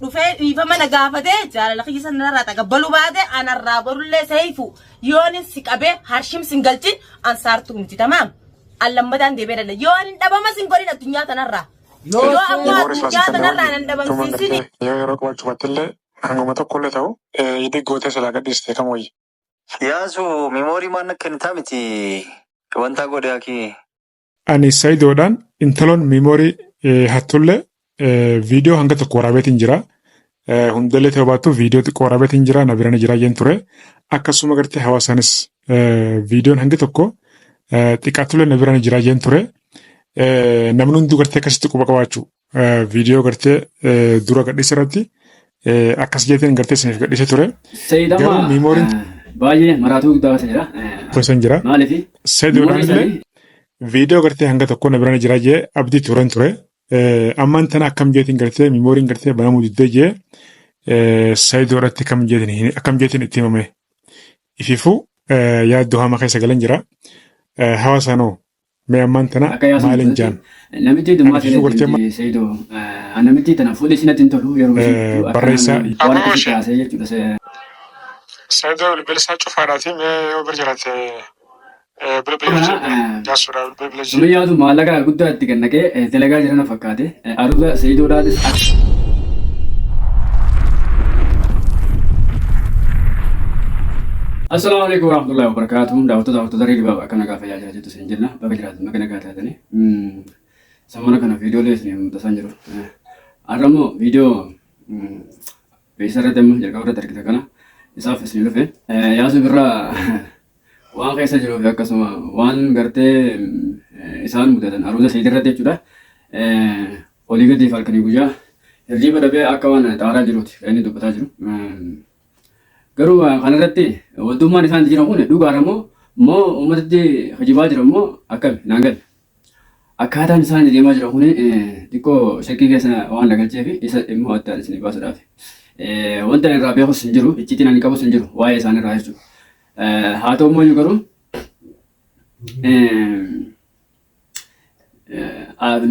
Dhufee dhiifama na gaafatee jaalala kiyya sana narraa taqabbaluu baate anarraa borullee seeyfu yoonin si qabee harshim sin galchin an saartuu miti tamaam. An lammataan deebi'ee dhala yoonin dhabama sin godhin addunyaa tanarraa. Yoo ammoo Memory addunyaa flash tanarraa nan tuman dhabamsiisin. gartee yoo yeroo qabachuu baattellee hanguma tokkollee ta'u hidhi gootee silaa gadhiiste kam wayya. Yaasu memory maan akka hin miti wanta godhe akii. Ani Sayidoodhaan intaloon miimoorii hattullee viidiyoo hanga tokko waraabeetiin jira. Hundallee ta'uu baattu viidiyoo xiqqoo waraabeetiin jira na bira ni jira jeen ture. Akkasuma gartee hawaasaanis viidiyoon hangi tokko xiqqaatullee na bira ni jira jeen ture. Namni hunduu gartee akkasitti quba qabaachuu viidiyoo gartee dura gadhiise irratti akkas jeetiin gartee isiniif gadhiise ture. Sayid Garuu amma miimooriin baay'ee maraatuu guddaa keessa jira. tokko isan jira. Maaliif Sayidoodhaan memory illee sanii viidiyoo gartee hanga tokko na bira ni jira jee abdii turen ture. Ammaan tana akkam jeetiin gartee miimooriin gartee banamuu diddee jee Sayidoo irratti akkam jeetiin itti himame. Ifiifuu yaaddoo hamaa keessa galan jira. Hawaasaanoo mee ammaan tana akka yaasuun maaliin fudhate jaan? namitti Ani dummaa ifiifuu gartee seenetti Sayidoo namitti tana fuulli isinatti hin tolu yeroo isheen dhuftu akka barreessaa waan akkasitti haasa'e jechuudha. Sayidoo bilbila isaa cufaadhaati mee yoo bira jiraate bilbila Kana jaasuudha bilbila Sumayyaatu maallaqa guddaa itti gannaqee dalagaa jirana fakkaate aruuza Sayidoodhaatis akka Assalaamu alaikum warahmatullahi wabarakatuh. Daawwattoota hordoftoota Reedii Baaba akkam nagaa fayyaa jira jettu isin jenna. Baga jiraatan baga nagaa taatanii. Samana kana viidiyoolee isin mul'ataa jiru. Har'a immoo viidiyoo beeksisa irratti amma jalqaba irratti argita kana isaaf isin dhufe. Yaasuu birraa waan keessa jiruu fi akkasuma waan gartee isaan mudatan aruuza Sayid irratti jechuudha. Olii gadiif halkanii guyyaa hirriiba dhabee akka waan xaaraa jiruuti kan inni dubbataa jiru. Garuu kanarratti wantummaan isaan jiran kun dhugaadha moo moo uummatatti kijibaa jira moo akkami naan galle. Akkaataan isaan deemaa jiran kun xiqqoo shakkii keessa waan na galcheef isa immoo addaan isin baasuudhaaf. Wanta irraa beekus hin jiru, icciitiin ani qabus hin jiru waa'ee isaan irraa jechuudha. Haa ta'u immoo garuu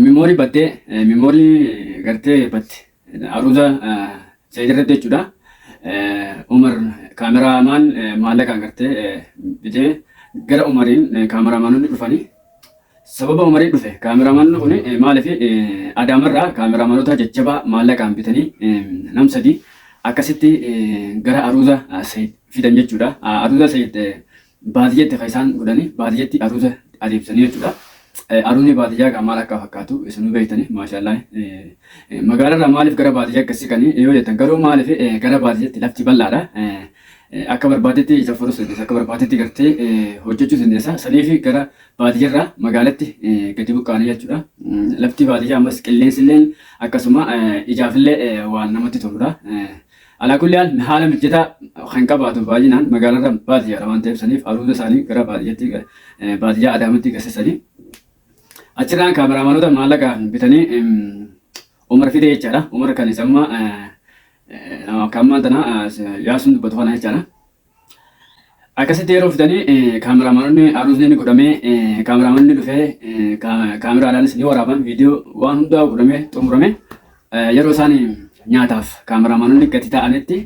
Mimoorii battee mimoorii gartee batte aruuza Sayid irratti jechuudha. Umar kaameraamaan maallaqaan gartee bitee gara Umariin kaameraamaanonni dhufanii sababa Umarii dhufe kaameraamaanonni kun maaliif Adaamarraa kaameraamaanota jajjabaa maallaqaan bitanii nam sadii akkasitti gara aruuza Sayid fidan jechuudha. Aruuza Sayid Baadiyyatti kan isaan godhani baadiyyatti aruuza adeemsisanii jechuudha. Aruuzni baadiyyaa egaa maal akka fakkaatu isinuu beektani maashaallah. Magaalarraa maaliif gara baadiyyaa akkas siqanii yoo jettan garuu maaliif gara baadiyyatti lafti bal'aadha. Akka barbaadetti caffaruus dandeessa akka barbaadetti gartee hojjechuus dandeessa. Saniif gara baadiyyarraa magaalatti gadi buqqa'anii jechuudha. Lafti baadiyyaa ammas qilleensilleen akkasuma ijaafillee waan namatti toludha. Alaa kulli haal haala mijataa kan qabaatu baay'inaan magaalarra baadiyyaadha waan ta'eef saniif aruuza isaanii gara baadiyyatti baadiyyaa Adaamatti gassisanii achirraan kaameraamaanota maallaqaan bitanii Umar fide jechaadha. Umar kan isa amma kan ammaan tana yaasuun dubbatu kana jechaadha. Akkasitti yeroo fidanii kaameraamaanonni aruuzni ni godhamee kaameraamaanonni dhufee kaameraadhaanis ni waraaban viidiyoo waan hundaa godhamee xumurame yeroo isaan nyaataaf kaameraamaanonni gadi taa'anitti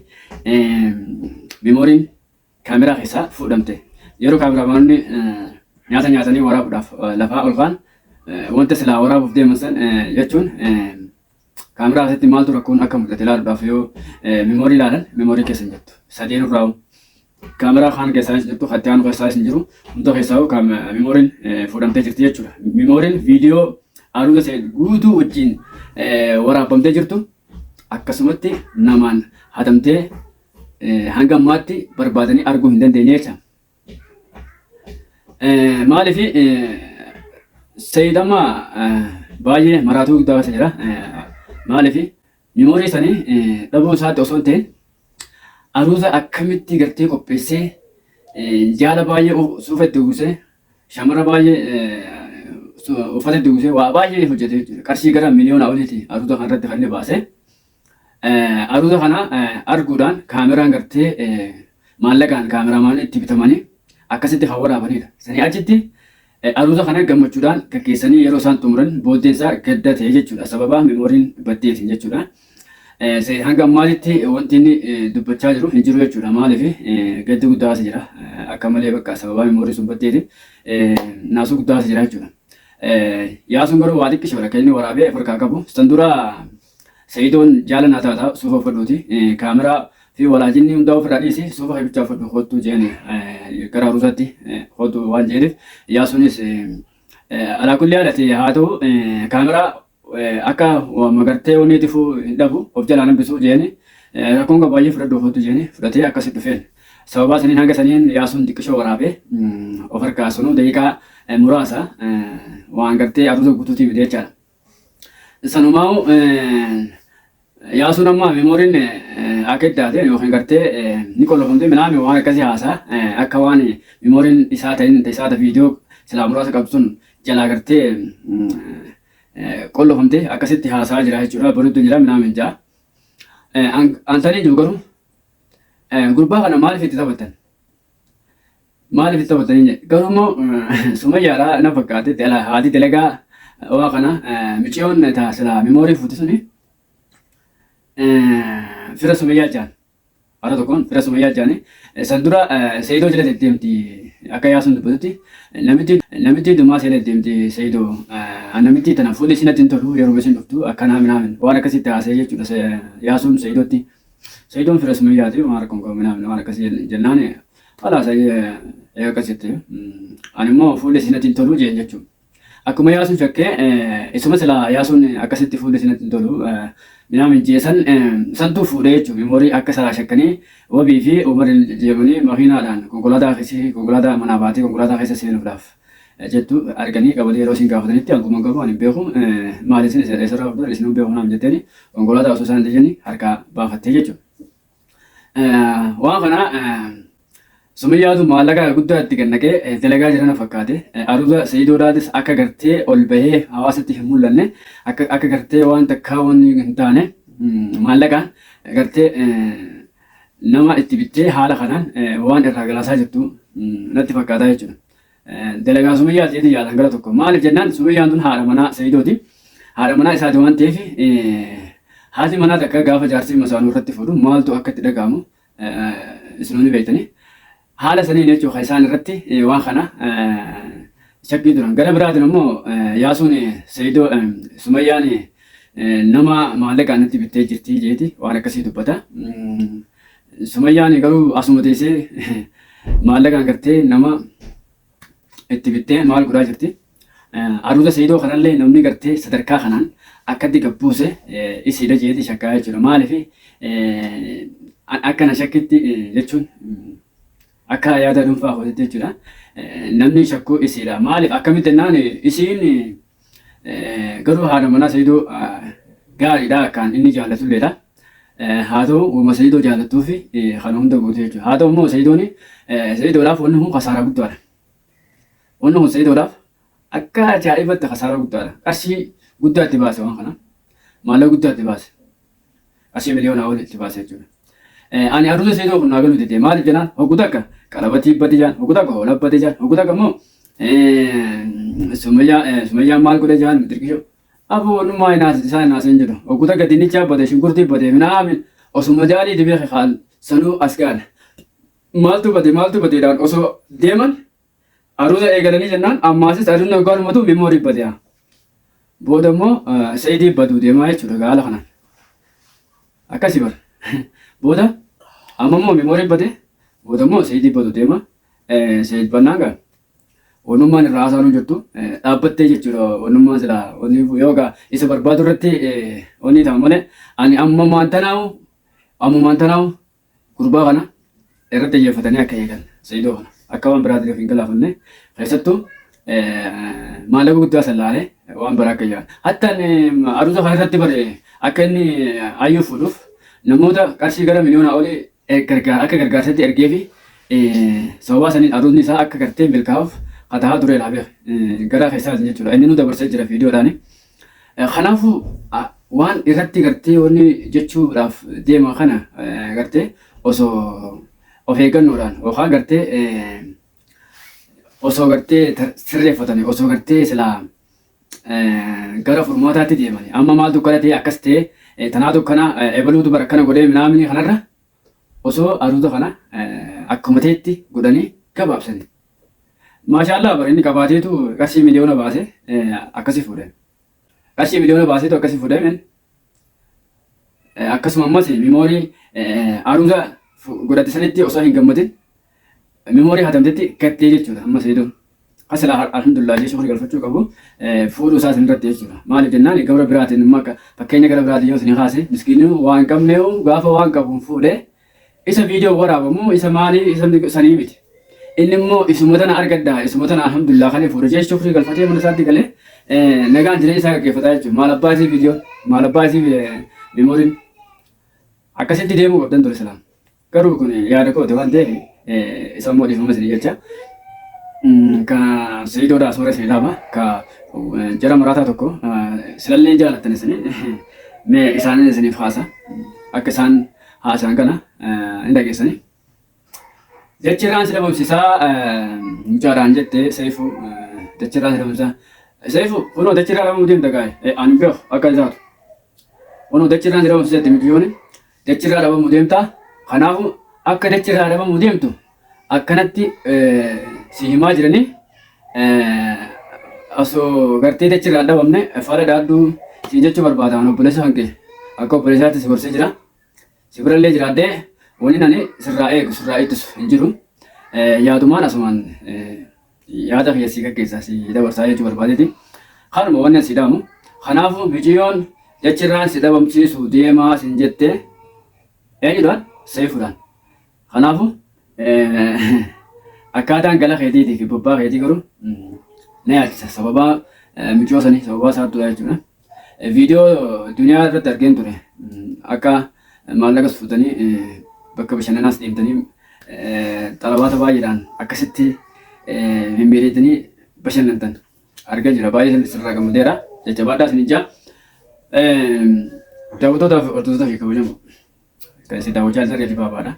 memooriin kaameraa keessaa fuudhamte. Yeroo kaameraamaanonni nyaata nyaatanii waraabuudhaaf lafaa ol ka'an wanta silaa waraabuuf deeman san jechuun Kaameraa asitti maaltu rakkoon akka mul'ate ilaaluudhaaf yoo memorii ilaalan memorii keessa hin jirtu. Sadeen irraa kaameraa kaan keessaa hin jirtu, hatti aanu keessaa hin jiru, hunda keessaa memoriin fuudhamtee jirti jechuudha. Memoriin viidiyoo aruuza ta'e guutuu wajjin waraabamtee jirtu akkasumatti namaan hatamtee hanga ammaatti barbaadanii arguu hin dandeenye jecha. Maaliif Sayid amma baay'ee maraatuu guddaa keessa jira. Maaliif mimoorii sanii dhabuu isaatti osoo hin ta'in aruuza akkamitti gartee qopheessee jaala baay'ee suufa itti uwwisee shamara baay'ee uffata itti uwwisee waa baay'ee hojjete jechuudha. Qarshii gara miliyoona oliiti aruuza kanarratti kan inni baase. Aruuza kana arguudhaan kaameraan gartee maallaqaan kaameraamaanii itti bitamanii akkasitti kan waraabanidha. Sanii achitti aruuza kana gammachuudhaan gaggeessanii yeroo isaan xumuran booddeen isaa gadda ta'e jechuudha. Sababa memooriin baddeetiin jechuudha. Hanga ammaatitti wanti inni dubbachaa jiru hin jiru jechuudha. Maaliif gaddi guddaa as jira. Akka malee bakka sababaa meemoorii sun baddeeti naasuu guddaa as jira jechuudha. Yaasuun garuu waa xiqqishoodha kan inni waraabee of harkaa qabu. San dura Sa'idoon jaala naa taata suufa uffadhuuti. Kaameraa fi walaajinni hundaa ofirraa dhiisi suufa kee bichaa uffadhu kottu jeeni gara aruusaatti kottu waan jeeniif Yaasuunis alaa kulli haalati haa ta'u kaameraa akka magartee oniitifuu hin dhabu of jalaa hambisuu jeeni rakkoon qabu baay'ee fudhadhu kottu jeeni fudhatee akkasi dhufeen. Sababaa saniin hanga saniin Yaasuun xiqqishoo waraabee of harkaa sunuu daqiiqaa muraasa waan gartee aruusa guutuutii miti jechaadha. Sanumaa'u Yaasuun amma memooriin akka iddaate yookiin gartee ni qollofamte minaami waan akkasii haasaa akka waan memooriin isaa ta'in isaa ta viidiyoo silaa muraasa qabdu sun jalaa gartee qollofamte akkasitti haasaa jira jechuudha. Baruutu jira minaamin jaa. Antanii jiru garuu gurbaa kana maaliif itti taphattan? Maaliif itti taphatanii jedhe. Garuu immoo Sumayyaadha na fakkaate haati dalagaa waa kana miciyoon ta silaa mimoorii fuute suni fira Sumayyaa jaan. Hara tokkoon fira Sumayyaa jaani. San dura Seeyidoo jala deddeemti akka Yaasuun dubbatutti namitti namitti dumaa seela deddeemti Seeyidoo namitti tana fuulli ishii natti hin tolu yeroo isin dhuftu akkanaa minaamin waan akkasitti haasa'e jechuudha Yaasuun Seeyidootti. Seeyidoon fira Sumayyaati waan rakkoon qabu minaamin waan akkasii jennaan Khalaas ayyee akkas jette. Ani immoo fuulli isii natti hin tolu jeen jechuun. Akkuma Yaasuun shakkee isuma silaa Yaasuun akkasitti fuulli isii natti hin tolu minaamin jee san santuu fuudhee jechuun memorii akka silaa shakkanii Wabii fi Umar deemanii makiinaadhaan konkolaataa keessa konkolaataa manaa baatee konkolaataa keessa seenuudhaaf jettu arganii qabanii yeroo isin gaafatanitti hanguma qabu ani hin beeku maali isin eessarraa fudhan isin hin beeku naam jetteeni konkolaataa osoo isaan hin jenni harkaa baafattee jechuudha. Waan kana Sumayyaatu maallaqa guddaa itti gannaqee dalagaa jirana fakkaate. Aruuza Sa'idoodhaatis akka gartee ol bahee hawaasatti hin mul'anne akka akka gartee waan takkaa wanni hin taane maallaqaan gartee nama itti bittee haala kanaan waan irraa galaasaa jirtu natti fakkaataa jechuudha. Dalagaa Sumayyaa jeetii yaadan gara tokko. Maaliif jennaan Sumayyaan tun haadha manaa Sa'idooti. Haadha manaa isaati waan ta'eef haati manaa takka gaafa jaarsi masaanuu irratti fuudhu maaltu akka itti dhaga'amu isinuu ni beektani. Haala saniin jechuun kan isaan irratti waan kana shakkii turan. Gara biraatiin immoo Yaasuun Sa'idoo Sumayyaan nama maallaqaan natti bittee jirti jeeti waan akkasii dubbata. Sumayyaan garuu asuma teessee maallaqaan gartee nama itti bittee maal godhaa jirti. Aruuza Seeyidoo kanallee namni gartee sadarkaa kanaan akkatti gabbuuse isiidha jeeti shakkaa jechuudha. Maaliif akka na shakkitti jechuun akka yaada dhuunfaa kootitti jechuudha. Namni shakkuu isiidha. Maaliif akkamitti jennaan isiin garuu haadha manaa Seeyidoo gaariidha akkaan inni jaallatulleedha. Haa ta'u uuma Seeyidoo jaallattuu fi kana hunda goote jechuudha. Haa ta'u immoo Seeyidoon Seeyidoodhaaf wanni kun kasaaraa guddaadha. Wanni kun Seeyidoodhaaf akka ajaa'ibatti kasaaraa guddaadha. Qarshii guddaa itti baase waan kana. Maallaqa guddaa itti baase. Qarshii miliyoonaa ol itti baase jechuudha. Ani aruuza Seeyidoo kun naa galuu dide. Maaliif jennaan hogguu takka qalabatii bade jaan hogguu takka hoolaa bade jaan hogguu takka immoo Sumayyaan maal godhe jaan dirqishoo. Aboo wanummaa hin haasa'in isaan hin haasa'in jedhu. Hogguu takka dinnichaa bade shunkurtii bade minaamin osuma jaalii dibee kaal sanuu as gaana. Maaltu bade maaltu badeedhaan osoo deeman aruuza eegalanii jennaan ammaasis aruuzni hoggaa dhumatu meemoorii bade. Booda immoo sa'idii baduu deemaa jechuudha haala kanaan. Akkasii bara. Booda amma immoo meemoorii bade booda immoo sa'idii baduu deema. Sa'id bannaan gaa Wannummaan irraa haasa'an hin jirtu dhaabbattee jechuudha. Wannummaan silaa wanni yoo gaa isa barbaadu irratti wanni ta'a malee ani ammumaan tanaa'u ammumaan tanaa'u gurbaa kana irratti xiyyeeffatanii akka eegan Sa'idoo kana akka waan biraatiif hin galaafanne keessattuu maallaqa guddaa san laalee waan biraa akka yaadu. Hatta aruuza kana irratti bare akka inni hayyuu fuudhuuf namoota qarshii gara miliyoonaa olii gargaar akka gargaarsatti ergeefi sababaa saniin aruuzni isaa akka gartee milkaa'uuf katahaa ture laa beek gara keessaatiin jechuudha inni nu dabarsee jira viidiyoodhaani. Kanaafuu waan irratti gartee wanni jechuudhaaf deema kana gartee osoo of eeggannoodhaan yookaan gartee osoo gartee sirreeffatanii osoo gartee silaa gara furmaataatti deemani. Amma maaltu akkana ta'e akkas ta'e Tanaatu akkana ebaluutu bara akkana godhee minaamini kanarra osoo aruuza kana akkuma ta'etti godhanii gabaabsanii. Maashaallah bara inni qabaateetu qarshii miliyoona baase akkasi fuudhe. Qarshii miliyoona baaseetu akkasi fuudhe men. Akkasuma ammas mimoorii aruuza godhate sanitti osoo hin gammadin mimoorii hatamtetti gattee jechuudha amma seedoon. Asila alhamdulillah jee shukrii galfachuu qabu fuudhuu isaa isin irratti jechuudha. Maaliif jennaan, gabra biraatiin immoo akka fakkeenya gara biraatiin yoo isin kaase, miskiinni waan hin qabne gaafa waan qabuun fuudhee isa viidiyoo waraabamu isa maalii isa sanii miti. Inni immoo isuma tana argadhaa, isuma tana alhamdulillah kan fuudhe jee shukrii galfatee mana isaatti galee nagaan jireenya isaa gaggeeffataa jechuudha. Maal abbaa isii viidiyoo, maal abbaa isii memooriin? Akkasitti deemuu qabdan ture salaam. Garuu kun yaada kooti waan ta'eef isa immoo dhiifama isinii jecha. Ka Sayidoodhaa suura isinii dhaaba. Ka jara maraataa tokko silallee jaalattan isinii mee isaanin isiniif haasa. Akka isaan haasa'an kana hin dhageessanii. Dachirraan si dhabamsiisaa mucaadhaan jette Seefuu, dachirraan si dhabamsiisaa. Seefuu, kunoo dachirraa dhabamuu deemta gaa'e, ani beeku akka isaatu. Kunoo dachirraan si dhabamsiisa jette miciyyooni. Dachirraa dhabamuu deemta. Kanaafuu akka dachirraa dhabamuu deemtu akkanatti si himaa jiranii, osoo gartee dachirraa hin dhabamne fala dhaaddu siin jechuu barbaada. Ani obboleessa kan kee akka obboleessaatti si gorsee jira. Si birallee jiraadhee wani ani sirraa eegu sirraa ittisu hin jiru. Yaadumaan asumaan yaada kiyya si gaggeessaa si dabarsaa jechuu barbaadeeti. Kanuma wanni asi dhaamu. Kanaafuu miciyyoon dachirraan si dhabamsiisu deemaa sin jette eenyudhaan? Seefuudhaan. Kanaafuu akkaataan gala keetiitii fi bobbaa keetii garuu na yaachisa. Sababaa miciyoo sanii, sababaa saartuudha jechuudha. Viidiyoo duniyaa irratti argeen ture. Akka maallaqas fuutanii bakka bashannanaas deemtanii xalabaata baay'eedhaan akkasitti mimmiidheetanii bashannantan argaa jira. Baay'ee sirraa gammadeera. Jajjabaadhaa isin ijaa. Daawwattootaa fi hordoftoota fi kabajamoo kan isin daawwachaa jirtan Reetii Baabaadha.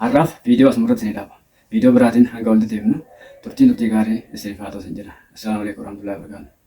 Har'aaf viidiyoo asuma irratti isin dhaaba. Viidiyoo biraatiin hanga walitti deemnu turtiin turtii gaarii isiniif haa ta'u isin jedha. Assalaamu alaikum warahmatullahi wabarakatuh.